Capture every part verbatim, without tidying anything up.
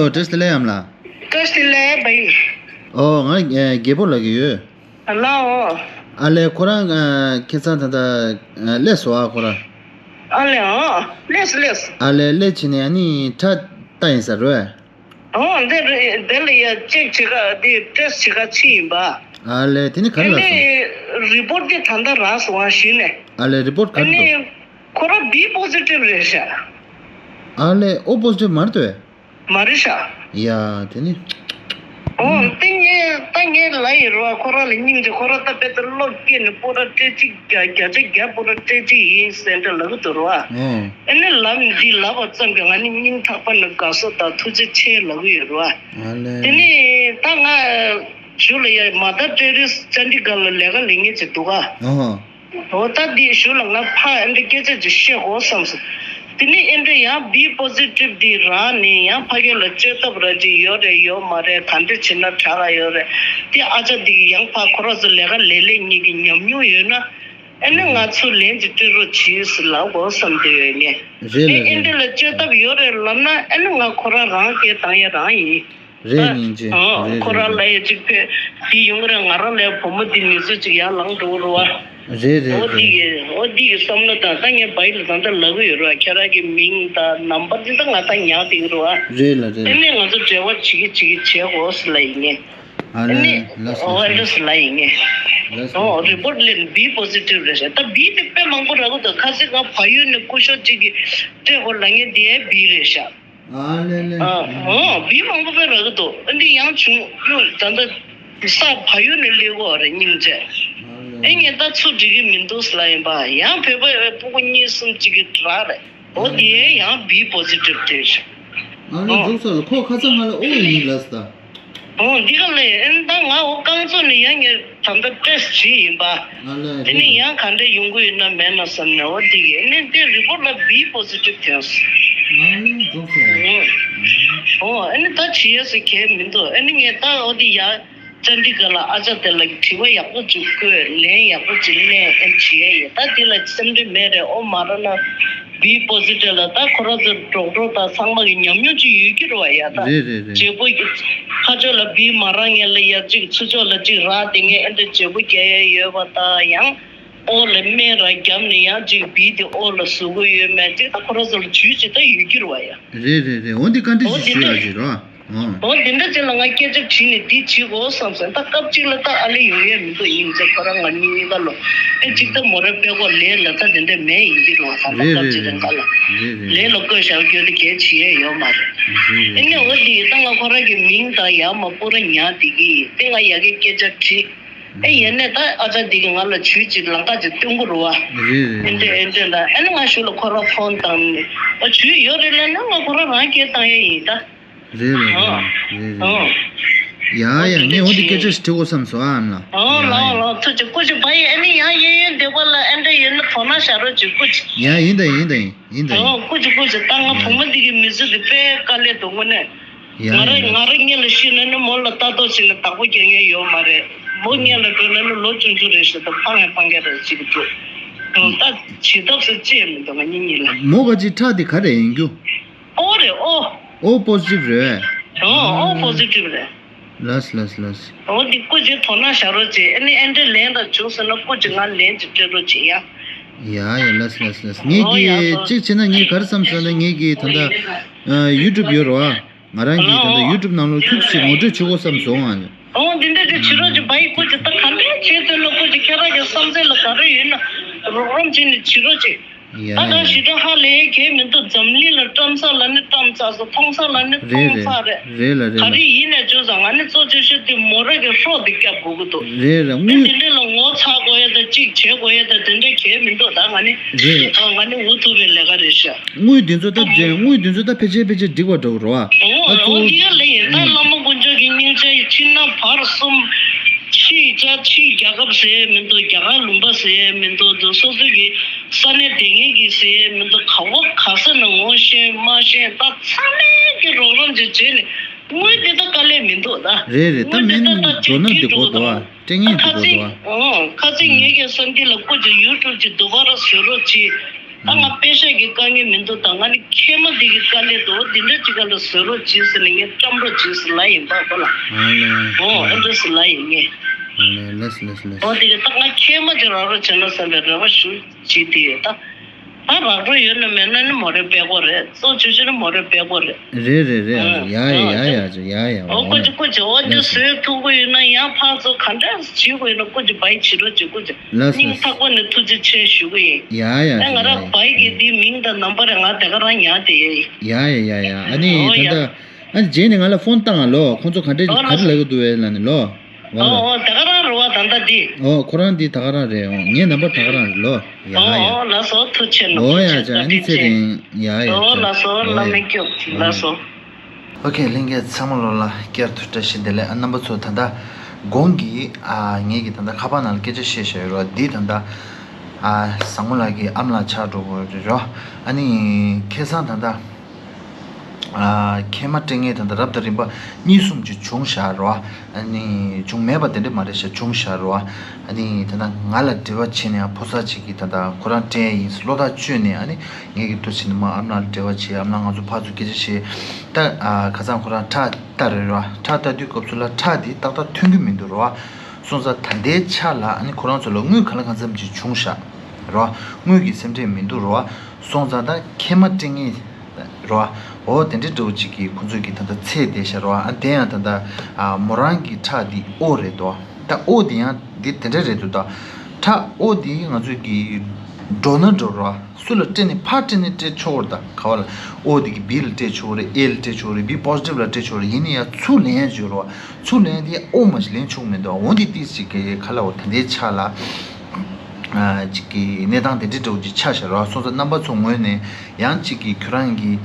བཀྲ་ཤིས་བདེ་ལེགས་ཨ་མ་ལགས། བཀྲ་ཤིས་བདེ་ལེགས་བྷའི། ཨོ་ང་ཨེ་རྒད་པོ་ལབ་ཀྱི་ཡོད། ལགས་འོ། ཨ་ལས་ཁོ་རང་ཨ་ཁྱེད་ཚང་ད་ལྟ་ཨ་སླེབས་སོང་ཨ་ཁོ་རང་། ཨ་ལས་འོ་སླེབས་སོང་སླེབས་སོང་། ཨ་ལས་སླེབས་བྱས་ནས་ཨ་ནི་ཁྲག་བལྟས་ཡིན་ས་རེད། ཨོ་འདི་རེད་འདི་ལ་ཡ་ཅེག་བྱེད་ག་འདི་ཊེ་སི་ཊི་བྱེད་ག་ཕྱིན་ཡིན་པ། ཨ་ལས་དེ་ནི་ག་རེ་ལབ་སོང་། རི་པོར་ཊི་འདི་ད་ལྟ་རག་སོང་ཨ་གཞི་ནས། ཨ་ལས་རི་པོར་ཊི་ག་རེ་འདུག་ཨ་ནི་ཁོ་རང་བྷི་པོ་ཟི་ཊིབ་རེད་ཤག་ཨ་ལས་ཨོ་པོ་ཟི་ཊིབ་མ་རེད་དོ། མ་རེད་ཤག་ཡ་དེ་ནི། ཨོ་ཏིང་ངེ་ད་ངས་ལ་ཡི་རོ་ཁོ་ར་ལ་སྙིང་རྗེ་ཁོ་ར་ད་དཔེ་ད་བློ་སྐྱེས་ནས་པོ་ར་སྤྲད་ཅིག་བརྒྱ་བརྒྱ་ཆ་བརྒྱ་པོ་ར་སྤྲད་ཅིག་ཡིན་ཟེར་འདྲ་ལབ་གི་འདུག་རོ། ཨོ་ཨེ་ནི་ལབ་འདི་ལབ་པ་ཙམ་གྱིས་ང་ནི་སྙིང་ཐག་པ་ནས་དགའ་བསུ་དང་ཐུགས་རྗེ་ཆེ་ལབ་གི་ཡོད་རོ། ཨ་ལེ། དེ་ནི་ད་ང་ཞུ་ལ་ཡ་མ་ད་ཏྲེ་རིས་ཅན་དི་གྷར་ལ་ལས་ཀ་ལས་ངེས་ཅིག་འདུག་ག་ཨོ། འོ་ད་འདི་ཞུ་ལ་ང་ཕ་ཨེ་འདྲ་སྐད་ཆ་ཅིག་བཤད་དགོས་བསམ་སོང་། དེ་ནི་ཨེ་འདྲ་ཡང་བྷི་པོ་ཟི་ཊིབ་འདི་རག་ནས་ཡང་ཕ་གི་ལ་བཅོས་ཐབས་ར་ཅིག་ཡོད་རེད་ཡོད་མ་རེད་ག་འདྲ་བྱེད་ན་དྲག་ག་ཡོད་རེད། དེ་ཨ་ཅག་འདི་གི་ཡང་ཕ་ཁོ་ར་ཚོ་ལས་ཀ་ལས་ལས་གཉིས་ཀྱི་ཉམས་མྱོང་ཡོད་ན་ཨེ་ནི་ང་ཚོ་ལན་ཅིག་སྤྲོད་རོགས་གྱིས་ཟེར་ལབ་དགོས་བསམ་བསྡད་ཡོད་ངས། རེད་ཨེ་ལ་ཨེ་རེད། འདྲ་ལ་བཅོས་ཐབས་ཡོད་རེད་ལབ་ན་ཨེ་ནི་ང་ཁོ་ར་རང་སྐད་བཏང་ཡ་རང་ཡིན། རེད་སྙིང་རྗེ་ཨ། རེད་ཁོ་རང་ལ་རེད་ཡ་གཅིག་ཕེ་དེ་ཡོང་གི་རེད། ང་རང་ལ་བུ་མོ་དེ་མི་ཚོ་གཅིག་ཡར་ལངས་འགྲོ་གི་རེད་བ། རེད་རེད་འོ་དེ་རེད། གི་འོ་དེ་གི་བསམ་བློ་དང་ད་ངས་བྷའི་ལ་ད་ལྟ་ལབ་གི་ཡོད་རེད་བ། ཁྱེད་རང་གི་མིང་དང་ནམ་བར་དེ་ད་ང་ད་ཉར་བསྡད་ཀྱི་རེད་བ། རེད་ལ་རེད། ཨེ་ནས་ང་ཚོ་འབྲེལ་བ་བྱེད་ཀྱི་བྱེད་ཀྱི་བྱེད་དགོས་ཟེར་ལབ་ཡིན་ངས། ཨ་ཨེ་ནས་ལས་ལགས་སོ་ཨོ་ཨེ་ལགས་འདྲ་སོ། ཟེར་ལབ་ཡིན་ངས། ལགས་སོ། ཨོ་རི་པོར་ཊི་ལེན་བྷི་པོ་ཟི་ཊིབ་རེད་ཟེར། ད་བྷི་དེ་དཔེ་མང་པོ་རག་གི་འདུག་ཁ་སང་ང་ཕ་ཡུལ་ནས་སྐུ་ཞབས་གཅིག་གིས་སྤྲད་དགོས་ལབ་མཁན་དེ་བྷི་རེད་ཤག་ཨ་ལེ་ལེ། ཨ་ཨོ་བྷི་མང་པོ་དཔེ་རག་གི་འདུག་ཨ་འདི་ཡང་བྱུང་གཡུ་ད་ལྟ་ས་ཕ་ཡུལ་ནས་སླེབས་ཀྱི་ཡོད་རེད་སྙིང་རྗེ། ཨ་ལེ། ཨེ་ངས་ད་ཚུར་འགྲིག་གི་མི་འདུག་ཟེར་ལབ་ཡིན་པ། ཡང་བོད་པ་སྤུ་གུ་གཉིས་གསུམ་གཅིག་གིས་རག་རེད། ཨོ་དེ་ཡང་བྷི་པོ་ཟི་ཊིབ་རེད་ཤག་ཨ་ནི་ཨོ་འཛུགས་ས་ལ་ཁོ་ཁ་སང་ང་ལ་ཨོ་ཡིན་ལབ་སྟ། ཨོ་འདི་ག་ལས་ཨེ་ད་ང་འོ་རྐང་བཙུགས་ནས་ཡང་ངས་ད་ལྟ་ཊེ་སི་ཊི་བྱས་ཡིན་པ། ཨ་ལ་དེ་ནས་རེད། ཡང་ག་འདྲ་ཡོང་གི་ཡོད་ན་མེད་ན་བསམ་ནས་འོ་འདི་གི་ཨེ་ནས་དེ་རི་པོར་ཊི་ལ་བྷི་པོ་ཟི་ཊིབ་ཐོན་སོང་། ཨ་ལ་འཛུགས་ས་ལ། ཨོ་ཨེ་ནས་ད་བྱེད་ཡས་སུ་གལ་མི་འདུག་ཨེ་ནས་ངས་ད་འོ་འདི་ཡ། ཅན་དི་གྷར་ལ་ཨ་ཅག་དེ་ལ་དྲི་བ་ཡག་པོ་ཅིག་བཀོད་ལན་ཡག་པོ་ཅིག་ལེན་ཨེ་བྱེད་ཡས་ཡོད། ད་དེ་ལ་སེམས་ཁྲལ་མེད་རེད། ཨོ་མ་ར་ན་བྷི་པོ་ཟི་ཊིབ་ལ་ད་ཁོ་ར་ཚོ་ཌོག་ཊར་དང་ཚང་མ་གི་ཉམས་མྱོང་ཅིག་ཡོད་ཀྱི་རེད་བ་ཡ་ད། རེད་རེད་རེད། བརྗེ་པོ་ཁ་ཕྱོགས་ལ་བྷི་མ་རག་མཁན་ལ་ཡ་གཅིག་ཚུར་ཕྱོགས་ལ་གཅིག་རག་དེ་ངས་ཨེ་འདྲ་བརྗེ་པོ་རྒྱག་ཡས་ཡོད་པ་ད་ཡང་ཨོ་ལ་སྨན་ར་བརྒྱབ་ནས་ཡང་གཅིག་བྷི་དེ་ཨོ་ལ་ཟུག་གི་ཡོད་མེད་ཅིག་ད་ཁོ་ར་ཚོ་ལ་ཇུས་ཅིག་ད་ཡོད་ཀྱི་རེད་བ་ཡ། རེད་རེད་རེད། འོ་འདི་བཀའ་འདྲི་ཞིག་ཞུ་ཡ་ཅིག་རོ། ཨོ། འོ་འདི་འདྲ་ཅིག་ལ་ང་སྐད་ཆ་དྲིས་ནས་འདི་བྱེད་དགོས་བསམ་སོང་། ད་སྐབས་གཅིག་ལ་ད་ཨ་ལེ་ཡོང་ཡས་མི་འདུག་ཡིན་ཚེ་ཁོ་རང་ང་གཉིས་གཉིས་ཀ་ལོ་ཨེ་གཅིག་ད་མོ་ར་པད་ཀོ་ལས་ལ་ད་དེ་འདྲ་མེད་ཡིན་གྱི་རུང་ད་ད་རེད་སྐབས་རེད་གཅིག་རེད། རིང་ག་ལ་རེད་རེད། ལས་ལ་བཀོད་བཞག་རྒྱུ་དེ་གལ་ཆེ་ཡས་ཡོད་མ་རེད། རེད་རེད། ཨེ་ནས་འོ་འདི་ད་ང་ཁོ་རང་གི་མིང་དང་ཡར་མར་པུ་ར་ཉར་བསྡད་ཀྱི་ཡིན། དེ་ང་ཡ་གི་སྐད་ཆ་དྲིས། ཨེ་ཡིན་ནས་ད་ཨ་ཅག་འདི་གི་ང་ལ་ཇུས་གཅིག་ལམ་ཁ་གཅིག་སྟོན་གྱི་རུང་བ། རེད་རེད་ཨེ་འདྲ་རེད། ཨེ་འདྲ་ལ་ཨེ་ནས་ང་ཞུ་ལ་ཁོ་རང་ཕོན་བཏང་ནས་ཨ་ཇུས་ཡོད་རེད་ལབ་ན་ང་ཁོ་རང་རང་སྐད་བཏང་ཡས་ཡིན་ད། རེད་རེད་རེད་ཨ་རེད་རེད། ཨ་ཡ་ཡ་ངས་འོ་འདི་སྐད་ཆ་ཞིག་དྲི་དགོས་བསམ་སོང་ཨ་ཨ་མ་ལགས། ཨ་ཡ་ལགས་ཡ། ལགས་ཐུགས་རྗེ་སྐུ་མཁྱེན་བ་ཡིན། ཨ་ནི་ཡང་གཡས་གཡོན་སྡེ་པ་ལ་ཨེ་འདྲ་ཡོད་ན་དོ་སྣང་བྱ་རོགས་གྱིས་སྐུ་མཁྱེན། ཡ་ཡིན་ད་ཡིན་ད་ཡིན་ཡིན་ད་ཡིན། ཨ་སྐུ་མཁྱེན་སྐུ་མཁྱེན་ད་ང་ཡ་བུ་མོ་འདི་གི་མི་ཚེ་འདི་དཔེ་དཀའ་ལས་འདུག་དངོས་གནས། ཡ་ང་རང་ཡ་ང་རང་སྔོན་ལ་ཤི་ན་ནི་མོ་ལ་ལྟ་རྟོག་བྱས་ནས་བདག་པོ་རྒྱག་མཁན་ཡོད་མ་རེད། མོ་སྔོན་ལ་འགྲོ་ན་ནི་ལོ་ཆུང་ཆུང་རེད་ཞེས་དང་ཕངས་ཡང་ཕངས་མཁན་རེད་ཅིག་འདུག་ད་བྱེད་ཐབས་སུ་ཅི་ཡང་མི་འདུག་ང་གཉིས་གཉིས་ལ། མོ་ག་ཅིག་ཁྲག་དེ་ག་རེ་ཡིན་རྒྱུ། ཨོ་རེད་ཨོ། ཨོ་པོ་སི་ཊིབ་རེད། ཨོ་ཨོ་པོ་སི་ཊིབ་རེད། ལགས་ལགས་ལགས། ཨོ་འདི་སྐུ་མཁྱེན་དོ་སྣང་བྱ་རོགས་བྱེད། ཨ་ནི་ཨེ་འདྲའི་ལན་ར་བྱུང་ཟེར་ན་སྐུ་མཁྱེན་ང་ལན་ཅིག་སྤྲད་རོགས་བྱེད་ཡ། ཡ་ཡ་ལགས་ལགས་ལགས། ངས་ཨོ་ཡ་ཀྱི་ཨོ། གཅིག་བྱས་ན་ངས་ག་རེ་བསམ་སོང་ན་ངས་ཀྱི་ད་ལྟ་ཡུ་ཊུབ་ཡོད་རེད་བ། ང་རང་གིས་ད་ལྟ་ཡུ་ཊུབ་ནང་ལོགས་ཁྱུག་ཅིག་ངོ་སྤྲོད་བྱེད་དགོས་བསམ་སོང་ཨ། ཨོ་འདི་འདྲ་ཅིག་བྱེད་རོགས་ཅིག་བ་ཡི་སྐུ་མཁྱེན་ད་ག་འདྲ་བྱེད་འདོད་ན་སྐུ་མཁྱེན་ཁྱེད་རང་གི་བསམ་ཚུལ་ལ་ག་རེ་ཡོད་ན་རོགས་རམ་བྱེད་ནས་བྱེད་རོགས་ཅིག་ཡ་ད་ཡ་ང་ཞེ་དྲག་ཧ་ལས་ཡས་གལ་མི་འདུག་འཛམ་གླིང་ལ་བཀྲམ་ས་ལ་ནི་བཀྲམ་ཚར་སོང་། མཐོང་ས་ལ་ནི་རེད་མཐོང་རེད་ཚར་རེད། རེད་ལ་རེད་ག་ལ། རེ་ཡིན་ནས་བྱུང་ཙང་ང་ནི་གཙོ་ཆེ་ཤོས་དེ་མོ་ར་གི་ཧྲོག་དེ་སྐྱབས་དགོས་ཀྱི་འདུག་རེད་རེད། དངུལ་དངུལ་དེ་འདྲ་ལ་ངོ་ཚ་དགོས་ཡས་དང་གཅིག་བྱེད་དགོས་ཡས་དང་དེ་འདྲ་གལ་མི་འདུག་ད་ང་ནི་རེད། ང་ནི་འུ་ཐུག་པའི་ལས་ཀ་རེད་ཤག་དངུལ་འདི་ཚོ་ད་དེ་དངུལ་འདི་ཚོ་ད་ཕལ་ཆེར་ཕལ་ཆེར་འགྲིག་པ་འདྲ་བོ་རེད་བ། ཨོ་ད་ཨོ་ཚོ་འདི་ག་ལ་ཡིན་ད་བླ་མ་དཀོན་མཆོག་གི་སྙིང་རྗེ་ཡིས་ཕྱི་ནང་བར་གསུམ། ཕྱི་རྒྱ་ཕྱི་རྒྱལ་ཁབ་ཟེར་ཡས་མི་འདུག་རྒྱ་གར་ལུང་པ་ཟེར་ཡས་མི་འདུག་འདི་སོ་སོ་གི་ས་གནས་དེ་ངེད་ཀྱི་ཟེར་ཡས་མི་འདུག་ག་བ་ག་ས་ནས་ངོ་ཤེས་མ་ཤེས་ད་ཚང་མས་ཀྱི་རོགས་རམ་ཅིག་བྱས་ནས་དངུལ་འདི་ད་དཀའ་ལས་མི་འདུག་ད། རེད་རེད། ད་དངུལ་འདི་མིན་ད་ད་འགྲོ་ན་ཅིག་འགྲིག་འགྲོ་གི་འདུག་ཨ། སྤྲད་ངེས་འགྲིག་གི་འདུག་ཨ། ཁ་ཚིག་ངེད་ཀྱི་སོན་འདི་ལ་སྐུ་མཁྱེན་ཡུ་ཊུབ་ཅིག་དུ་བ་ར་བཟོ་རོགས་གྱིས། ད་ང་པེ་ཤག་གི་དཀའ་ངལ་མི་འདུག་ད་ང་ནི་ ཁྱེད་མ་འདི་གི་དཀའ་ལས་དུ་འདི་འདྲ་ཅིག་ག་ལ་བཟོ་རོགས་བྱེད་ཟེར་ནས་ངས་བཀྲམ་རོགས་བྱེད་ཟེར་ལབ་ཡིན་པ་ཁོ་ལ། ཨོ་ཨེ་འདྲ་ཟེར་ལབ་ཡིན་ངས། ལགས་ལགས་ལགས། ཨོ་དེ་གི་ད་ང་ཁྱེད་མ་ཅིག་རག་རོགས་བྱས་ན་བསམ་པའི་རེ་བ་ཞུ་བྱེད་དེ་ཡོད་ད། ད་རག་རོགས་ཡོད་ན་མེད་ན་ནི་མོ་རེ་སྤེལ་གོ་རེད། གཙོ་ཆེ་ཆེ་ནི་མོ་རེ་སྤེལ་གོ་རེད། རེད་རེད་རེད། ཨ་ཅག་ཡ་ཡ་ཡ་ཡ་ཨ་ཅག་ཡ་ཡ། ཨོ་ཀོ་ཅི་ཀོ་ཅི་ཨོ་ཅི་བཟོས་ཐུབ་གི་ཡོད་ན་ཡང་ཕར་ཚུར་ག་འདྲ་བྱེད་དགོས་ཡོད་ན་ཀོ་ཅི་བའི་བྱེད་རོགས་བྱེད་ཀོ་ཅི། ལགས་སོ་སྙིང་ལགས་ཐག་པ་ནས་ཐུགས་རྗེ་ཆེ་ཞུ་གི་ཡིན། ཡ་ཡ་ཨ་ང་རང་བའི་གི་འདི་མིང་དང་ནམ་བར་ང་དེ་ག་རང་ཉར་བསྡད་ཡོད། ཡ་ཡ་ཡ་ཡ། ཨ་ནི་ཨོ་ད་ཡ། ལྟ་ཨ་ནི་རྗེས་ནས་ང་ལ་ཕོན་བཏང་ང་ལོ། ཁོང་ཚོ་ག་འདྲ་ཨོ་ག་ལགས་འདྲ་ལབ་གི་འདུག་བས་ལབ་ནས་ལོ། ཨོ་ཨོ་དེ་ག་རང་རེད་བ་ད་ལྟ་འདི། ཨོ་ཁོ་རང་འདི་ད་ག་རང་རེད། ཨོ་ངའི་ནམ་བར་ད་ག་རང་རེད་ལོ། ཡ་ཡ། ཨོ་ལགས་སོ་ཐུགས་རྗེ་ཆེ་ལོ། ཨོ་ཡ་ཅག་ཨ་ནི་ཚེ་རིང་། ཡ་ཡ་ཨོ་ཅག་ལགས་སོ་ཨོ་བླ་ཡ། མེད་སྐྱོབ་ཨོ་ལགས་ཡ། སོ། ཨོ་ཁེ་ལྷན་རྒྱས་ཚང་མ་ལོ་ལ་བསྐྱར་དུ་བཀྲ་ཤིས་བདེ་ལེགས། ཨ་རྣམ་པ་ཚོ་ད་ལྟ་གོང་གི་ཨ་ངེད་ཀྱི་ད་ལྟ་ཁ་པར་ནང་ལ་སྐད་ཆ་བཤད་བཞག་ཡོད་རོ། འདི་ད་ལྟ་ཨ་བཟང་མོ་ལགས་ཀྱི་ཨམ་ལགས་ཆགས་འགྲོ་གི་རེད་རོ། ཨ་ནི་ཁ་སང་ད་ལྟ་ཨ་མཁལ་མ་སྤྲད་མཁན་ད་ལྟ་རབ་དང་རིམ་པ་གཉིས་གསུམ་ཅིག་བྱུང་བཞག་རོ། ཨ་ནི་བྱུང་མེད་པ་དེ་འདྲ་མ་རེད་ཤག་བྱུང་བཞག་རོ། ཨ་ནི་ད་ལྟ་ང་ལ་འབྲེལ་བ་བྱས་ནས་ཕོ་གསར་ཅིག་གིས་ད་ལྟ་ཁོ་རང་སྤྲད་ཡིན་བློ་ཐག་ཆོད་ནས། ཨ་ནི་ངེད་ཀྱི་འདུག་བྱས་ནས་མ་ཨམ་ལགས་ལ་འབྲེལ་བ་བྱས། ཨམ་ལགས་ང་ཚོ་ཕར་ཚུར་སྐད་ཆ་བཤད། ད་ཨ་ཁ་སང་ཁོ་རང་ཁྲག་ལྟ་རེད་རོ། ཁྲག་ལྟ་དུས་སྐབས་སུ་ལ་ཁྲག་འདི་ཏག་ཏག་ཐོན་གྱི་མི་འདུག་རོ། སོང་ཙང་ད་ལྟའི་ཆ་ལ་ཨ་ནི་ཁོ་རང་ཚོ་ལ་དངུལ་གང་ལ་གང་འཚམ་ཅིག་བྱུང་བཞག་རོ། དངུལ་གྱི་སེམས་ཁྲལ་མི་འདུག་རོ། སོང་ཙང་ད་མཁལ་མ་སྤྲད་མཁན་རོ། འོ་དེ་འདྲའི་འདྲ་བོ་ཅིག་གིས་ཁོ་ཚོ་གིས་ད་ལྟ་ཚད་བསྡད་ཤག་རོ། ཨ་དེ་ཡང་ད་ལྟ་ཨ་མོ་རང་གི་ཁྲག་འདི་ཨོ་རེད་དོ། ད་ཨོ་འདི་ཡང་འདི་དེ་འདྲ་རེད་འདུག་ད་ཁྲག་ཨོ་འདི་ང་ཚོ་གིས་འགྲོ་ན་འགྲོ་རོ། སུ་ལ་སྤྲད་ནས་ཕར་སྤྲད་ནས་སྤྲད་ཆོག་གི་རེད། ད་ག་བ་ལ་ཨོ་འདི་གིས་བི་ལ་སྤྲད་ཆོག་གི་རེད། ཨེ་ལ་སྤྲད་ཆོག་གི་རེད། བི་པོ་སི་ཊིབ་ལ་སྤྲད་ཆོག་གི་རེད། ཡིན་ན་ཡང་ཚུར་ལེན་ཡ་ཅིག་ཡོད་རོ། ཚུར་ལེན་དེ་ཨོ་མ་ཞིག་ལེན་ཆོག་མི་འདུག་འོ་འདི་ཏིས་ཅིག་གི་ཁ་ལ་འོ་ད་ལྟའི་ཆ་ལ་ཅིག་གི་གནས་སྟངས་དེ་འདྲའི་འདྲ་བོ་ཅིག་ཆགས་ཤག་རོ། སོང་ཙང་རྣམ་པ་ཚོ་ངོས་ནས་ཡང་ཅིག་གི་ཁྱོད་རང་གི་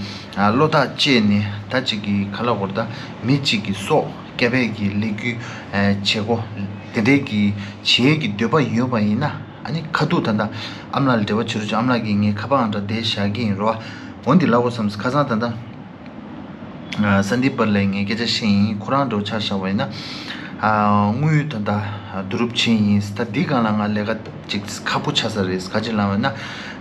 བློ་ཐག་བཅད་ནས་ད་ཅིག་གི་ཁ་ལ་འོ་ད་མི་གཅིག་གི་སྲོག་སྐྱབས་པའི་གི་ལས་འགུལ་བྱེད་སྒོ་དེ་འདྲའི་གི་བྱེད་ཀྱི་འདོད་པ་ཡོད་པ་ཡིན་ན། ཨ་ནི་ཁ་ཐུག་ད་ལྟ་ཨམ་ལགས་ལ་འབྲེལ་བ་བྱེད་རོགས་བྱེད། ཨམ་ལགས་ཀྱིས་ངའི་ཁ་པར་ཨང་གྲངས་དེ་བཞག་གི་ཡིན་རོ། འོ་འདི་ལབ་དགོས་བསམ། ཁ་སང་ད་ལྟ་ཨ་སན་དིབ་པར་ལ་ངས་སྐད་ཆ་བཤད་ཡིན། ཁོ་རང་འགྲོ་ཆ་བཞག་པ་ཡིན་ན་ཨ་དངུལ་ད་ལྟ་བསྡུ་རུབ་བྱས་ཡིན། ད་འདི་སྒང་ལ་ང་ལས་ཀ་ཅིག་ཁག་པོ་ཆགས་ས་རེད། ག་ཅི་ལབ་ན་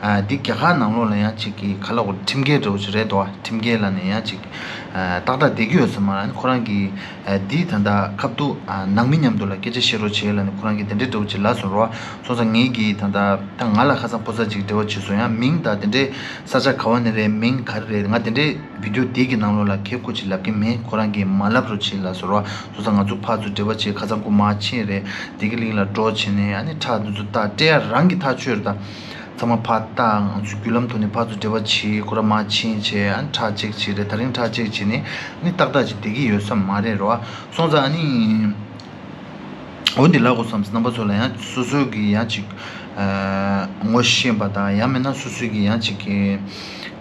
ཨ་འདི་རྒྱ་གར་ནང་ལོགས་ལ་ཡང་ཅིག་གི་ཁ་ལག་གོ་ཁྲིམས་འགལ་འདྲ་བོ་ཞིག་རེད་དོ། ཁྲིམས་འགལ་ལབ་ནས་ཡང་ཅིག་ཨ་ཏག་ཏག་བསྡད་ཀྱི་ཡོད་ས་མ་རེད། ཁོ་རང་གིས་ཨ་འདི་ད་ལྟ་ཁ་ཐུག་ཨ་ནང་མི་མཉམ་དུ་ལ་སྐད་ཆ་བཤད་རོགས་བྱེད་ལབ་ནས་ཁོ་རང་གིས་དེ་འདྲའི་འདྲ་བོ་ཅིག་ལབ་སོང་རོ། སོང་ཙང་ངེད་ཀྱིས་ད་ལྟ་ད་ང་ལ་ཁ་སང་ཕོ་གསར་ཅིག་འབྲེལ་བ་བྱས་སོང་། ཡང་མིང་དང་དེ་འདྲའི་ས་ཆ་ག་བ་ནས་རེད། མིང་ག་རེ་རེད། ང་དེ་འདྲའི་བི་ཌིའོ་དེ་གི་ནང་ལོགས་ལ་ཁེབ་ཁུ་ཅིག་ལབ་ཀྱི་མེད། ཁོ་རང་གིས་མ་ལབ་རོགས་བྱེད་ལབ་སོང་རོ། སོང་ཙང་ང་ཚོ་ཕར་ཚུར་འབྲེལ་བ་བྱས། ཁ་སང་ཁོ་མར་ཕྱིན་རེད། བདེ་སྐྱིད་གླིང་ལ་འགྲོ་བྱས་ནས་ཨ་ནི་ཁྲག་འདི་ཚོ་ད་སྤྲད་ཡ་རང་གི་ཐག་ཆོད་རེད། ད་ཚང་མ་ཕར་ལྟ། ང་ཚོ་བརྒྱུད་ལམ་ཐོག་ནས་ཕར་ཚུར་འབྲེལ་བ་བྱས། ཁོ་རང་མར་ཕྱིན་བྱས་ཨ་ནི་ཁྲག་ཅེག་བྱས་རེད། ད་རིང་ཁྲག་ཅེག་བྱས་ནས་ཨ་ནི་ཏག་ཏག་ཅིག་བསྡད་ཀྱི་ཡོད་ས་མ་རེད་རོ། སོང་ཙང་ཨ་ནི། འོ་འདི་ལབ་དགོས་བསམ། རྣམ་པ་ཚོ་ལ་ཡང་སོ་སོ་གི་ཡང་ཅིག་ཨ་ངོ་ཤེས་པ་དང་ཡང་མིན་ན་སོ་སོ་གི་ཡང་ཅིག་གི་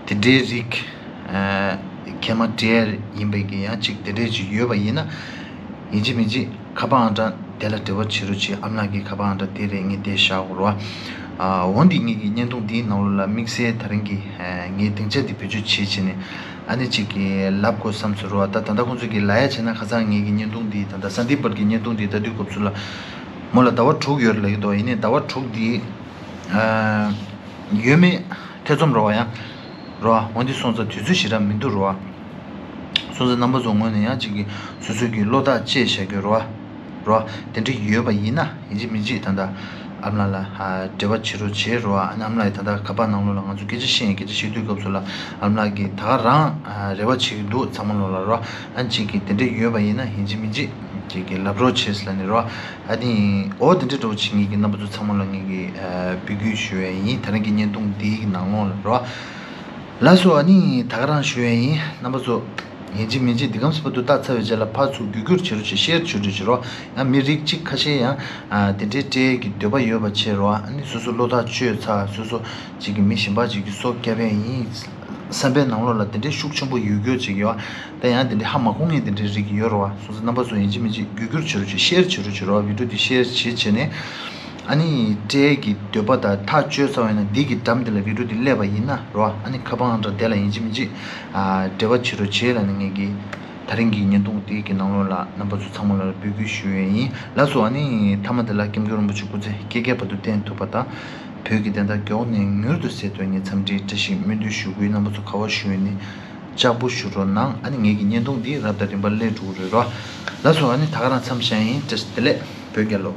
དེ་འདྲའི་རིགས་ཨ་མཁལ་མ་སྤྲད་ཡིན་པའི་གི་ཡང་ཅིག་དེ་འདྲའི་ཅིག་ཡོད་པ་ཡིན་ན། ཡིན་གཅིག་མིན་གཅིག་ཁ་པར་ཨང་གྲངས་དེ་ལ་འབྲེལ་བ་བྱེད་རོགས་བྱེད། ཨམ་ལགས་ཀྱི་ཁ་པར་ཨང་གྲངས་དེ་རེད། ངས་དེ་བཞག་དགོས་རེད་བ། ཨ་འོ་འདི་ངེད་ཀྱི་བརྙན་ཐུང་འདིའི་ནང་ལོགས་ལ་དམིགས་བསལ་ད་རིང་གི་ཨ་ངའི་སྡིངས་ཆ་འདི་བེད་སྤྱོད་བྱེད་བྱས་ནས། ཨ་ནི་གཅིག་གིས་ལབ་དགོས་བསམ་ཚུལ་རོ། ད་ད་ལྟ་ཁོང་ཚོ་གིས་ལབ་ཡ་བྱས་ན། ཁ་སང་ངེད་ཀྱི་བརྙན་ཐུང་འདི་ད་ལྟ་སན་དིབ་པར་གྱི་བརྙན་ཐུང་འདི་ལྟ་དུས་སྐབས་སུ་ལ་མོ་ལ་ཟླ་བ་དྲུག་ཡོད་རེད་ལབ་ཀྱི་འདུག་ཡིན་ནའི་ཟླ་བ་དྲུག་འདི་ཨ་ཡོད་མེད་ཐེ་ཚོམ་རོ་བ་ཡང་རོ། འོ་འདི་སོང་ཙང་དུས་ཚོད་ཞེ་དྲག་མི་འདུག་རོ། སོང་ཙང་རྣམ་པ་ཚོ་ངོས་ནས་ཡང་གཅིག་གིས་སོ་སོ་གི་བློ་ཐག་བཅད་བཞག་རྒྱུ་རོ། རོ། དེ་འདྲ་ཡོད་པ་ཡིན་ན་ཡིན་གཅིག་མིན་གཅིག་ད་ལྟ་ཨམ་ལགས་ལ་ཨ་འབྲེལ་བ་བྱེད་རོགས་བྱེད་རོ། ཨ་ནི་ཨམ་ལགས་ཡིས་ད་ལྟ་ཁ་པར་ནང་ལོགས་ལ་ང་ཚོ་སྐད་ཆ་བཤད་ཡིན། སྐད་ཆ་བཤད་དུས་སྐབས་སུ་ལ་ཨམ་ལགས་ཀྱིས་ད་ག་རང་ཨ་རེ་བ་བྱེད་ཀྱི་འདུག་ཚང་མ་ལོགས་ལ་རོ། ཨ་ནི་གཅིག་གིས་དེ་འདྲ་ཡོད་པ་ཡིན་ན་ཡིན་གཅིག་མིན་གཅིག་གཅིག་གིས་ལབ་རོགས་བྱེད་ཟེར་ལབ་ནས་རོ། ཨ་ནི་འོ་དེ་འདྲ་འདྲ་བོ་བྱེད། ངེད་ཀྱིས་རྣམ་པ་ཚོ་ཚང་མ་ལ་ངེད་ཀྱིས་ཨ་འབོད་སྐུལ་ཞུ་ཡ་ཡིན། ད་རིང་གི་བརྙན་ཐུང་འདིའི་ནང་ལོགས་ལ་རོ། ལགས་སོ། ཨ་ནི་ད་ག་རང་ཞུ་ཡ་ཡིན། རྣམ་པ་ཚོ་ཡིན་གཅིག་མིན་གཅིག་འདི་གམ་སི་བར་དུ་ལྟ་ཚར་བའི་རྗེས་ལ་ཕར་ཚུར་བརྒྱུད་སྐུར་བྱེད་རོགས་བྱེད། ཤེར་བྱེད་རོགས་བྱེད་རོགས། ཡང་མི་རིགས་གཅིག་ཁ་ཤས་ཡང་ཨ་དེ་འདྲའི་སྤྲད་ཀྱི་འདོད་པ་ཡོད་པ་བྱེད་རོགས། ཨ་ནི་སོ་སོ་བློ་ཐག་ཆོད་ཚར། སོ་སོ་གཅིག་གིས་མི་གཞན་པ་གཅིག་གི་སྲོག་སྐྱོབ་ཡ་ཡིན་བསམ་པའི་ནང་ལོགས་ལ་དེ་འདྲའི་ཤུགས་ཆེན་པོ་ཡོད་རྒྱུ་ཅིག་ཡོད། ད་ཡང་དེ་འདྲའི་ཧ་མ་གོ་མཁན་དེ་འདྲའི་རིགས་ཡོད་རེད་བ། སོང་ཙང་རྣམ་པ་ཚོ་ཡིན་གཅིག་མིན་གཅིག་བརྒྱུད་སྐུར་བྱེད་རོགས་བྱེད། ཤེར་བྱེད་རོགས་བྱེད་རོགས། བི་ཌིའོ་འདི་ཤེར་བྱེད་བྱས་ནས་ཨ་ནི་སྤྲད་ཀྱི་འདོད་པ་དང་ཐག་གཅོད་ཚར་བ་ཡིན་ན་འདི་གི་འགྲམ་དེ་ལ་བི་ཌིའོ་འདི་སླེབས་པ་ཡིན་ན་རེད་བ། ཨ་ནི་ཁ་པར་ཨང་གྲངས་དེ་ལ་ཡིན་གཅིག་མིན་གཅིག་ཨ་འབྲེལ་བ་བྱེད་རོགས་བྱེད་ལབ་ནས་ངེད་ཀྱིས་ད་རིང་གི་བརྙན་ཐུང་འདི་གི་ནང་ལོགས་ལ་རྣམ་པ་ཚོ་ཚང་མ་ལ་འབོད་སྐུལ་ཞུ་ཡས་ཡིན། ལགས་སོ། ཨ་ནི་མཐའ་མ་དེ་ལ་སྐྱབས་མགོན་རིན་པོ་ཆེ་སྐུ་ཚེ་བསྐལ་བརྒྱའི་བར་དུ་བརྟན་ཐུབ་པ་དང་། བོད་ཀྱི་བདེན་མཐའ་མགྱོགས་ནས་མྱུར་དུ་གསལ་དོན་ནི་འཚམས་འདྲིའི་བཀྲ་ཤིས་སྨོན་འདུན་ཞུ་སྐུལ། རྣམ་པ་ཚོ་ག་བ་བཞུགས་ནས་ལྕགས་པོ་བཞུ་རོགས་གནང་། ཨ་ནི་ངེད་ཀྱི་བརྙན་ཐུང་འདི་རབ་དང་རིམ་པ་སླེབས་འགྲོ་གི་རེད་རོ། ལགས་སོ། ཨ་ནི་ད་ག་རང་མཚམས་བཞག་ཡིན། བཀྲ་ཤིས་བདེ་ལེགས། བོད་རྒྱལ་ལོ།